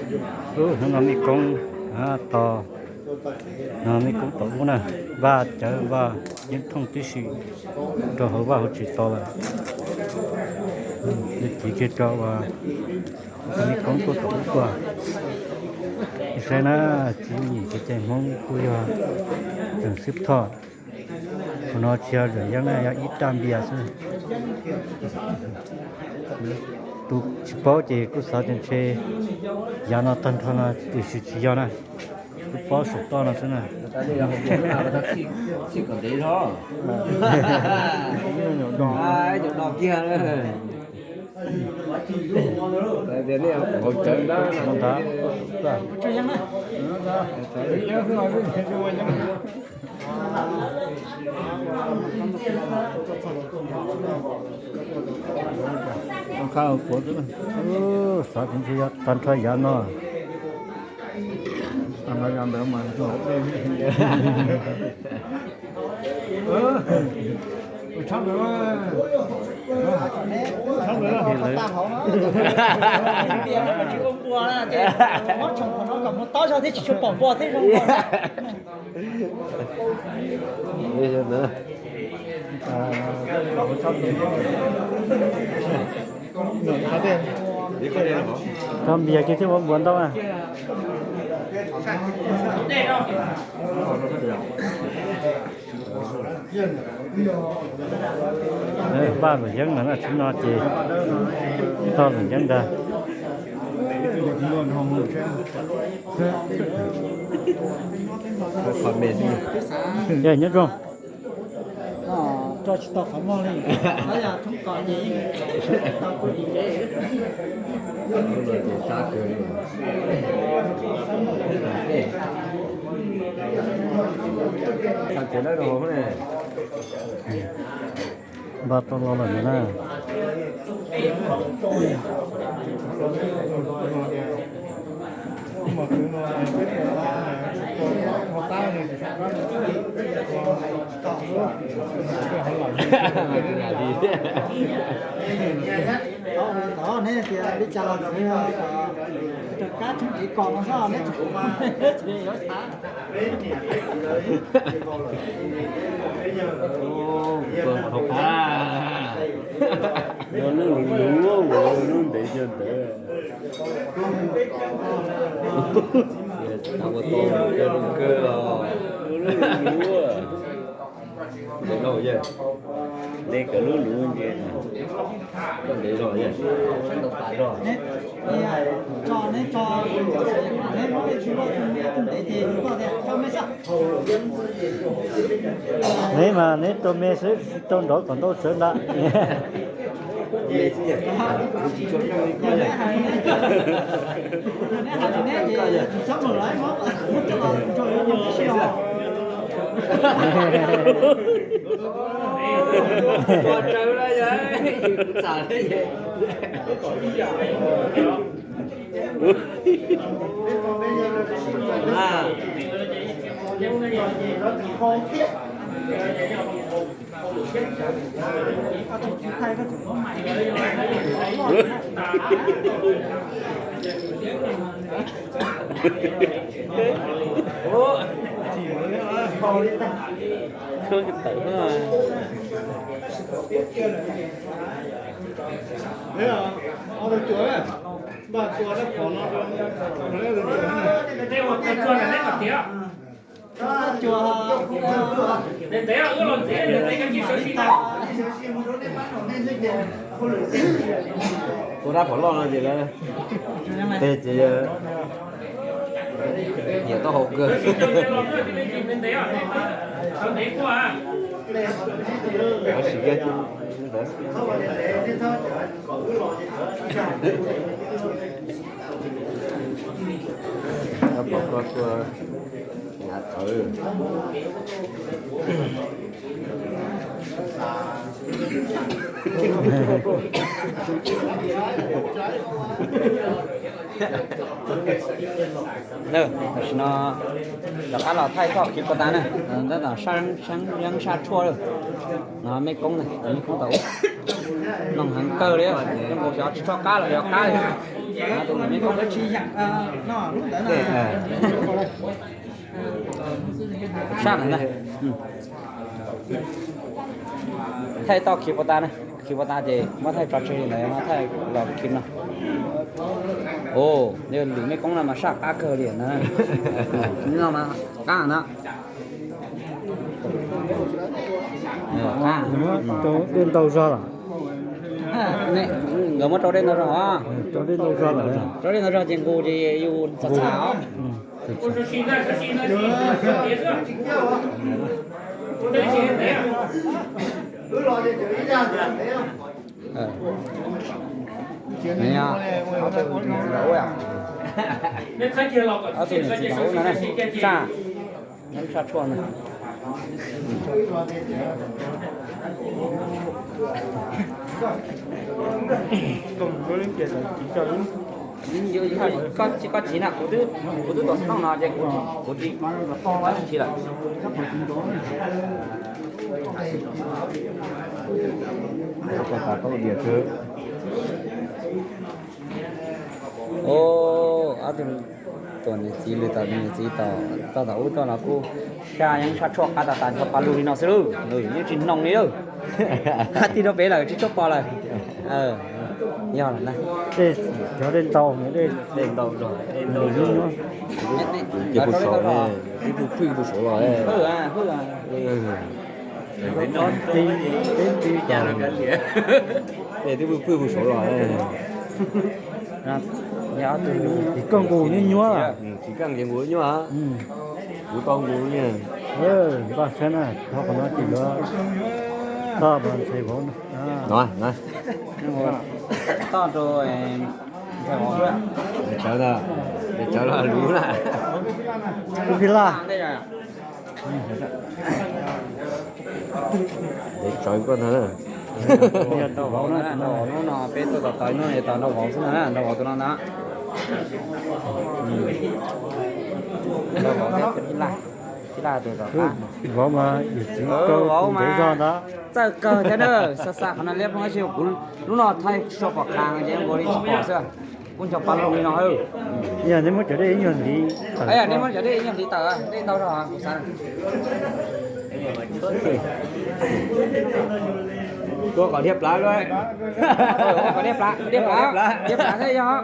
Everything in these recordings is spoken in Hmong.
Ub, hnub no mej koob tos, no mej koob tom ub na, vaj cawv vaj yeeb thooj tib si rau hauv vaj hauv tsev tos lawm. Ces kiag rau uas mej koob tuaj tom ub tuaj. Saib na, txij nyem kev cai Hmoob kuj yog tseem sib thoj. Qhov no tsis yog zam yeeb na, yog ib raj npias xwb. Tus tsis paub ces kuj xav tias ntshe yav no tag nrho no tiam sis tsis yog na. Kuj paub saum toj no xwb na. Xav tias ntshe yog tag nrho yav no. Muab tshoom qhov no kom mus taub zog thiab tsis tshua pom npua thiab zoo. Tso npias kiag thiab ua npuas ntau na. Vaj luam yeeb no na, tsis no ces tog luam yeeb ntag. Nyob zoo. Npaj tau los lawm na. Neb tias li cas los raws kab tshoob kev kos no xwb, neb tsis yuav xav. Lub lub lub lub ntev yog ntawd. Ua tau zoo kawg os. Ntev los yog, ntev kawg lub luv nce. Ntev los yog, tso neb tso, neb muab ib tug luaj tug me tug ntev ces koj tias tso me xwb. Neb mas neb rau me xwb, tsis rau nrov kom ntau sawv ntag. Ua dab phom loj no ces lawv tej ces nyiam taub hau kawg. Sim kiag ntawd. Pom koj tuaj nyav tawv. Tam sim no rov qab los thaij txoj kev puas tas na, tab tom sab yeeb sab tshuaj lawm. No mej koob na, mej koob tau ub, noog heev kawg li, zoo nkaus xyov tsis tshoj qab los yog qab li. Tus me koob tsis yam no lub ntawd na. Sab ntawd ntag. Thaij tau khiv puas tas na, khiv puas tas ces muab thaij tso tseg li ntawd, muab thaij los khiv no. Ua, lwm me koob no mas sab qab kawg li na. No mas qab na. Dej ntau zog lawm. Nkawd muab rau dej ntau zog os. Rau dej ntau zog lawm. Rau dej ntau zog ces nqus ces yus txham txham os. Ob tug niam txiv los ub no, sab, sab tshuaj na. Koj tsis, koj tsis na, kuv twb, kuv twb tuaj xov tooj no ces kuv tsis, kuv tsis, tsis lawm. Ob tug tuam niam txiv, lwm tus niam txiv tau tom ub toj no kuj sab yeeb sab tshuaj qab tas tas, nrog pa lug li no xwb lauj, yeej tsis hnov li lauj. Qab tig rau pem lawm tsis tshua pom lawm. Yog lawm na. Cov dej ntau, dej ntau, dej ntau. Ces puag saud, ib tug phwj puag saud los. Twb phwj puag saud los. Tsis kaj ces nqus nyuaj. Kuv tau nqus. Npaj siab na, thov qhov no ces yuav toj ntxhais vauv no. Toj rau ntxhais vauv, tsawv, tsawv los luv na. Tub Phij Laj. Tsawv koj ntag na. Hnub no peb tuaj tos tos hnub no tos nrog vauv xwb ntag na, nrog vauv tus no ntag. Nrog vauv thiab Phij Laj, Phij Laj tus tom qab. Vauv mas yus txiv rau vauv ntev zog ntag. Txawj kawg thiab na, xa xa qhov no liab ploog ib si, kuv lub no thaij tsis pom qha ces nkaus li tsis pom xwb. Kuv nco pa lug li no. Yog nej muab cov dej ib nyuag hliv tawm, nej muab cov dej ib nyuag hliv tawm, dej ntau zog kuv xav. Tuaj kom dhia plav lawm. Kom dhia plav, dhia plav, dhia plav thiab yog.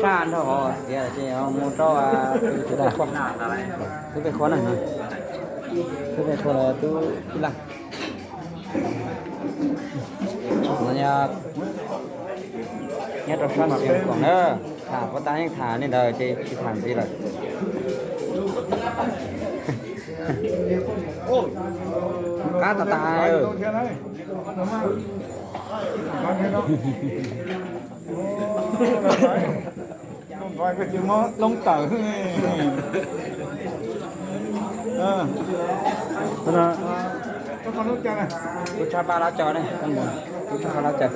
Sab nrog vauv tias ces mus rau tub Pej Qhua, tub Pej Qhua na, tub Pej Qhua los tub Phij Laj. Nyob rau sab Xeev Khuam na, tham puas tas yeej tham li ntawd ces tsis tham ntxiv lawm. Qab tas tas. Koj tsis muab loob tawm xwb ne. Kuv tshaj pa lab cov ne, kuv tshaj pa lab cov.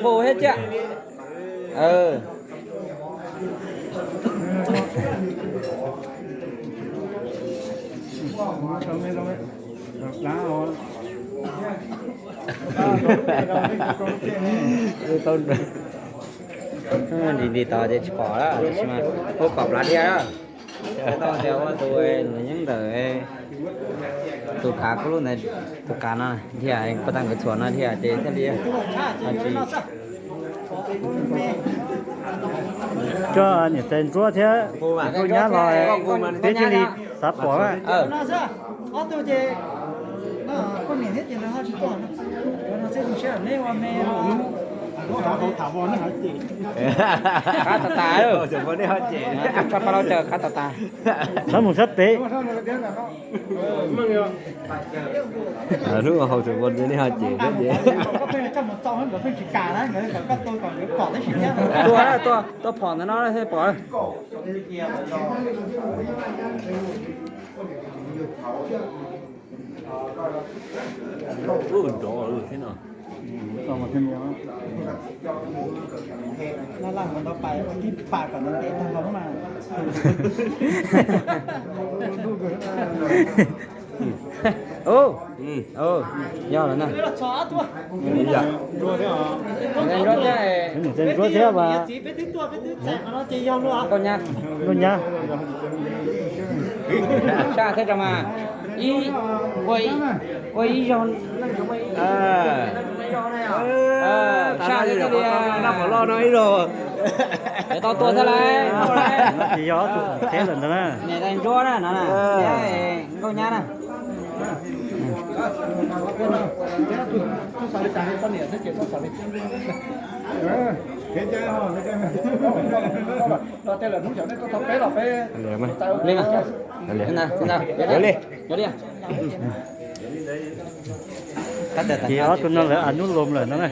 Nqus thiab ciaj. Nti nti tod ces tsis pom lawm, tab sis mas ua kom plav dhia. Tau tias ua tus nws nyob ntawm tus kav kuj lub ntawd, tus kav no dhia, puas tas nkawd txhuam no dhia ces thiaj li tsis. Coj niam tais Ntsuab thiab Ntsuab nyab los, peb thiaj li xav pom na. Qab tas tas, tshaj pa lab cov qab tas tas. Sab mus sab pem. Hnub haus txhua npua nej ho cem thiab ces. Tuaj, tuaj phom ntawm no thiaj pom. Ub, nrov thiab no. Laj laj mus ntau pais ua tib pam kom ntev ntev tag nrho mas. Yog lawm na. Ntsuab thiab mas. Nkauj nyab. Nkauj nyab. Saj thiab tso mas. Ib, ua ib zaug. Saj thiab li. Nab Pov Lauj no ib zaug. Tau tua thiab lauj. Tsis yog ob tug teb lawm ntag na. Niam tais Ntsuab na no na. Nkauj nyab na. Ces ob tug no lawv a nub loos lawm no na.